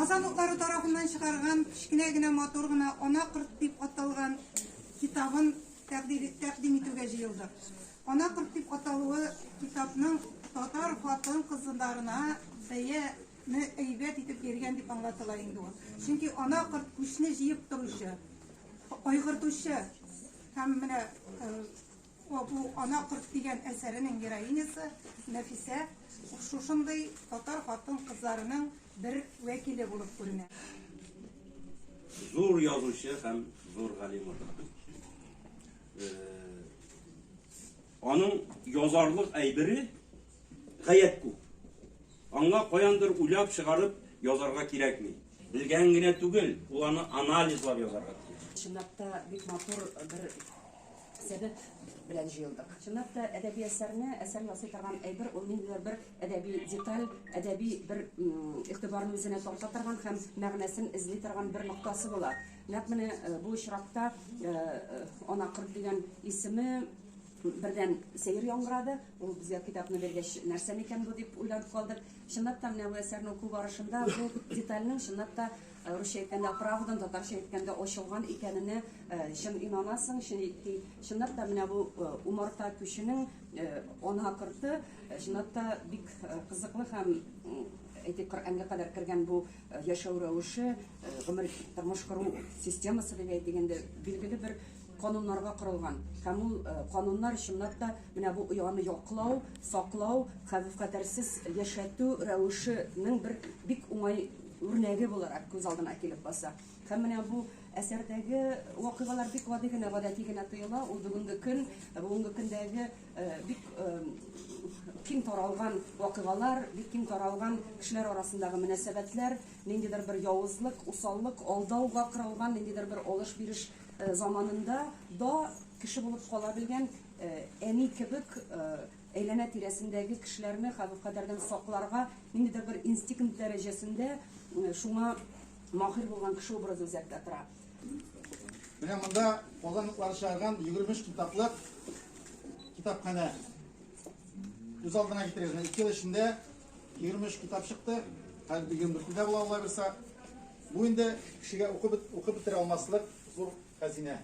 Казан утлары тарафыннан чыгарган кечкенә генә матур гына Ана корт дип аталган китабын тәкъдим итүгә җыелдык. Ана корт дип аталуы китапның татар хатын-кызларына бәяне әйбәт итеп биргән дип аңлатыла инде ул. Чөнки ана корт күчне җыеп торучы, кайгыртучы һәм менә бу Ана корт дигән әсәренең героинясы Нәфисә шушындый татар хатын-кызларының бер вәкиле булып күренә. Зур язучы һәм зур галим ул. Аның язарлык әйбере гаять күп. Аңа каяндыр уйлап чыгарып язарга кирәкми. Белгән генә түгел, ул аны анализлап язарга тиеш. Чынлап та бик матур бер сәбәп белән җыелдык. Чынлап та әдәби әсәрне, әсәр ясый торган әйбер ул ниндидер бер әдәби деталь, әдәби бер игътибарны үзенә тарта торган һәм мәгънәсен эзли торган бер ноктасы була. Нәкъ менә бу очракта Ана корт дигән исеме бердән сәер яңгырады. Ул безгә китапны биргәч, нәрсә микән бу дип уйланып калдык. Чынлап та менә бу әсәрне уку барышында бу детальнең чынлап та русча әйткәндә оправдан, татарча әйткәндә ачылган икәненә чын инанасың. Чөнки чынлап та менә бу умарта күченең ана корты чынлап та бик кызыклы һәм әйтик, Коръәнгә кадәр кергән бу яшәү рәвеше, гомер тормыш кору системасы дип әйтик инде, билгеле бер кануннарга корылган. Һәм ул кануннар чынлап та менә бу ояны яклау, саклау, хәвеф-хәтәрсез яшәтү рәвешенең бер бик уңай үрнәге буларак күз алдына килеп баса. Һәм менә бу әсәрдәге вакыйгалар бик гади генә, гадәти генә тоела. Ул бүгенге көн, бүгенге көндәге бик киң таралган вакыйгалар, бик киң таралган кешеләр арасындагы мөнәсәбәтләр, ниндидер бер явызлык, усаллык, алдауга корылган ниндидер бер алыш-биреш заманында да кеше булып кала белгән әни кебек әйләнә-тирәсендәге кешеләрне хәвеф-хәтәрдән сакларга ниндидер бер инстинкт дәрәҗәсендә шуңа махир булган кеше образы үзәктә тора. Менә монда Казан утлары чыгарган 23 китаплык китапханә. Күз алдына китерегез, менә 2 ел эчендә 23 китап чыкты. Хәзер 24 дә була алла бирса. Бу инде кешегә укып укып бетерә алмаслык зур хәзинә.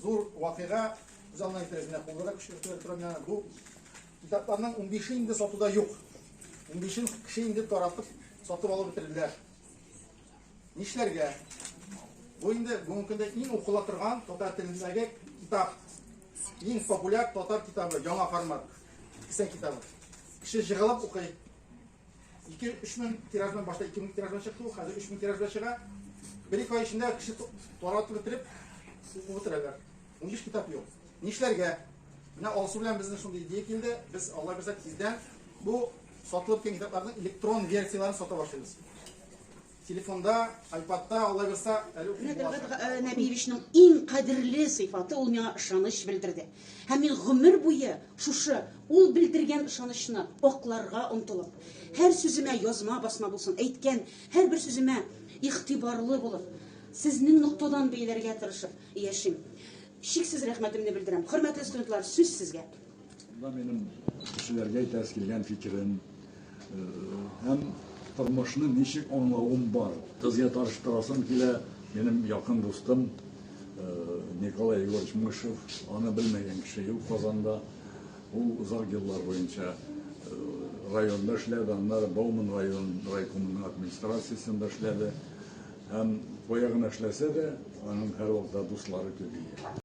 Зур вакыйга күз алдына китерегез, менә кулда да көчле тора менә бу китапларның 15-е инде сатуда юк. 15-ен кеше инде таратып сатып алып бетерделәр. Нишләргә? Бу инде бүгенге көндә иң укыла торган татар телендәге китап. Иң популяр татар китабы, яңа формат. Кесә китабы. Кеше җыгылып укый. 2-3 мең тираждан башта 2 мең тираждан чыкты ул, хәзер 3 мең тиражда чыга. Бер-ике ай эчендә кеше таратып бетереп укып бетерәләр. 15 китап юк. Нишләргә? Менә Алсу белән безнең шундый идея килде. Без Алла бирсә тиздән бу сатылып килгән китапларның электрон версияләрен сата башлыйбыз. Телефонда, айпадта, алла бирса, әле Менә Тәлгать э, Нәбиевичның иң кадерле сыйфаты ул миңа ышаныч белдерде. Һәм мин гомер буе шушы ул белдергән ышанычны акларга омтылып, һәр сүземә язма басма булсын, әйткән һәрбер сүземә игътибарлы булып, сезнең ноктадан бәйләргә тырышып яшим. Чиксез рәхмәтемне белдерәм. Хөрмәтле студентлар, сүз сезгә. Монда минем кешеләргә әйтәсе килгән фикерем һәм тормышны ничек аңлавым бар. Сезгә таныштырасым килә, минем якын дустым Николай Егорович Мышев, аны белмәгән кеше юк Казанда. Ул озак еллар буенча районда эшләде, аннары Бауман район райкомының администрациясендә эшләде. Һәм кая гына эшләсә дә, аның һәрвакытта дуслары күп иде.